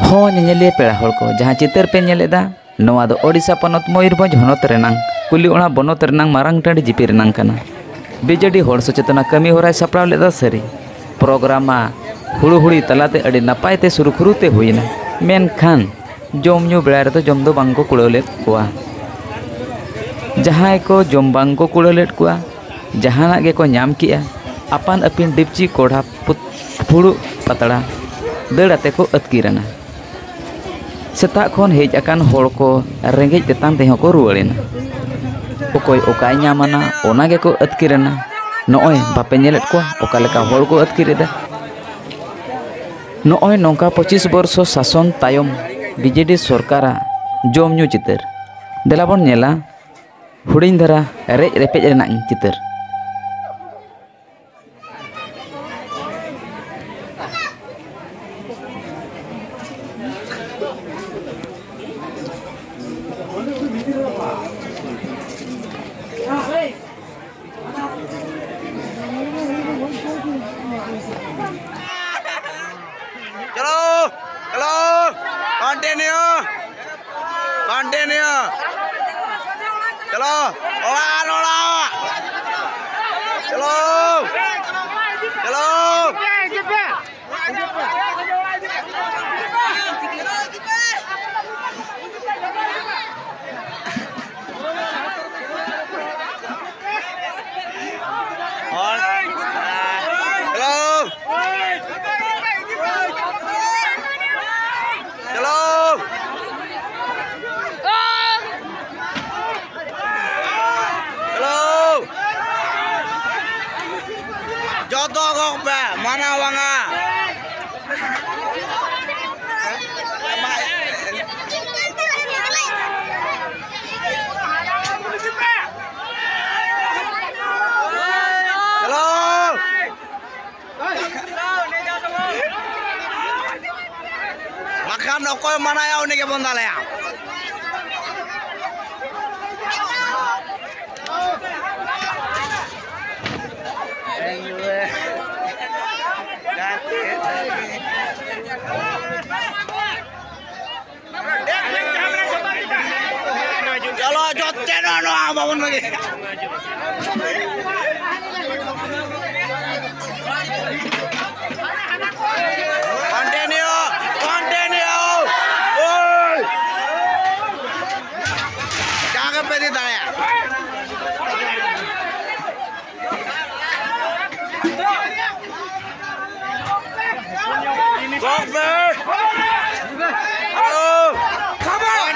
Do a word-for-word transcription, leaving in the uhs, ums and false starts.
ᱦᱚᱸ, ᱧᱮᱧᱮᱞᱤᱭᱟᱹ ᱯᱮᱲᱟ ᱦᱚᱲ ᱠᱚ, ᱡᱟᱦᱟᱸ ᱪᱤᱛᱟᱹᱨ ᱯᱮ ᱧᱮᱞ ᱮᱫᱟ, ᱱᱚᱣᱟ ᱫᱚ ᱳᱰᱤᱥᱟ ᱯᱚᱱᱚᱛ ᱢᱚᱭᱩᱨᱵᱷᱚᱸᱡᱽ ᱦᱚᱱᱚᱛ ᱨᱮᱱᱟᱝ ᱠᱩᱞᱤ ᱚᱲᱟᱜ ᱵᱚᱱᱚᱛ ᱨᱮᱱᱟᱝ ᱢᱟᱨᱟᱝ ᱴᱟᱺᱰᱤ ᱡᱤᱯᱤ ᱨᱮᱱᱟᱝ ᱠᱟᱱᱟ᱾ ᱵᱤᱡᱮᱰᱤ ᱦᱚᱲ ᱥᱚᱪᱮᱛᱚᱱᱟ ᱠᱟᱹᱢᱤ ᱦᱚᱨᱟᱭ ᱥᱟᱯᱲᱟᱣ ᱞᱮᱫᱟ ᱥᱟᱹᱨᱤ᱾ ᱯᱨᱳᱜᱨᱟᱢ ᱢᱟ ᱦᱩᱲᱩ ᱦᱩᱲᱤ ᱛᱟᱞᱟᱛᱮ ᱟᱹᱰᱤ ᱱᱟᱯᱟᱭ ᱛᱮ ᱥᱩᱨᱩᱠᱷᱩᱨᱩ ᱛᱮ ᱦᱩᱭᱮᱱᱟ, ᱢᱮᱱᱠᱷᱟᱱ ᱡᱚᱢ ᱧᱩ ᱵᱮᱲᱟ ᱨᱮᱫᱚ ᱡᱚᱢ ᱫᱚ ᱵᱟᱝ ᱠᱚ ᱠᱩᱲᱟᱹᱣ ᱞᱮᱫ ᱠᱚᱣᱟ᱾ ᱡᱟᱦᱟᱸᱭ ᱠᱚ ᱡᱚᱢ ᱵᱟᱝ ᱠᱚ ᱠᱩᱲᱟᱹᱣ ᱞᱮᱫ ᱠᱚᱣᱟ, ᱡᱟᱦᱟᱱᱟᱜ ᱜᱮᱠᱚ ᱧᱟᱢ ᱠᱮᱜᱼᱟ, ᱟᱯᱟᱱ ᱟᱹᱯᱤᱱ ᱰᱤᱯᱪᱤ ᱠᱚᱲᱦᱟ ᱯᱩᱛ-, ᱯᱷᱩᱲᱩᱜ ᱯᱟᱛᱲᱟ ᱫᱟᱹᱲ ᱟᱛᱮ ᱠᱚ ᱟᱹᱛᱠᱤᱨ ᱮᱱᱟ᱾ ᱥᱮᱛᱟᱜ ᱠᱷᱚᱱ ᱦᱮᱡ ᱟᱠᱟᱱ ᱦᱚᱲ ᱠᱚ ᱨᱮᱸᱜᱮᱡ ᱛᱮᱛᱟᱝ ᱛᱮᱦᱚᱸ ᱠᱚ ᱨᱩᱣᱟᱹᱲ ᱮᱱᱟ᱾ ᱚᱠᱚᱭ ᱚᱠᱟᱭ ᱧᱟᱢ ᱟᱱᱟ, ᱚᱱᱟ ᱜᱮᱠᱚ ᱟᱹᱛᱠᱤᱨ ᱮᱱᱟ᱾ ᱱᱚᱜᱼᱚᱭ ᱵᱟᱯᱮ ᱧᱮᱞᱮᱫ ᱠᱚᱣᱟ ᱚᱠᱟ ᱞᱮᱠᱟ ᱦᱚᱲ ᱠᱚ ᱟᱹᱛᱠᱤᱨ ᱮᱫᱟ? ᱱᱚᱜᱼᱚᱭ ᱱᱚᱝᱠᱟ ᱯᱚᱸᱪᱤᱥ ᱵᱚᱨᱥᱚ ᱥᱟᱥᱚᱱ ᱛᱟᱭᱚᱢ ᱵᱤᱡᱮᱰᱤ ᱥᱚᱨᱠᱟᱨᱟᱜ ᱡᱚᱢ ᱧᱩ ᱪᱤᱛᱟᱹᱨ᱾ ᱫᱮᱞᱟ ᱵᱚᱱ ᱧᱮᱞᱟ ᱦᱩᱰᱤᱧ ᱫᱷᱟᱨᱟ ᱨᱮᱡ ᱨᱮᱯᱮᱡ ᱨᱮᱱᱟᱜ ᱪᱤᱛᱟᱹᱨ᱾ ᱪᱚᱞᱚ, ᱪᱚᱞᱚ, continue, continue. ᱪᱚᱞᱚ, ᱚᱲᱟᱜ ᱟᱨ ᱚᱲᱟᱜ. ᱪᱚᱞᱚ, ᱪᱚᱞᱚ. ᱦᱚᱲ᱾ ᱪᱚᱞᱚ᱾ ᱪᱚᱞᱚ᱾ ᱪᱚᱞᱚ᱾ ᱡᱚᱛᱚ ᱠᱚ ᱯᱮ ᱢᱟᱱᱟ ᱵᱟᱝᱟ᱾ ᱵᱟᱠᱷᱟᱱ ᱚᱠᱚᱭ ᱢᱟᱱᱟᱭᱟ, ᱩᱱᱤ ᱜᱮᱵᱚᱱ ᱫᱟᱞᱮᱭᱟ᱾ ᱪᱮᱫ ᱱᱚᱣᱟ, ᱱᱚᱣᱟ ᱵᱟᱵᱚᱱ ᱵᱟᱹᱜᱤ᱾ Continue, continue. ᱳᱭ! ᱡᱟᱦᱟᱸ ᱜᱮ ᱯᱮ ᱤᱫᱤ ᱫᱟᱲᱮᱭᱟᱜ᱾ ᱠᱚᱢ ᱯᱮ᱾ ᱦᱮᱞᱳ᱾ ᱠᱚᱢ ᱯᱮ᱾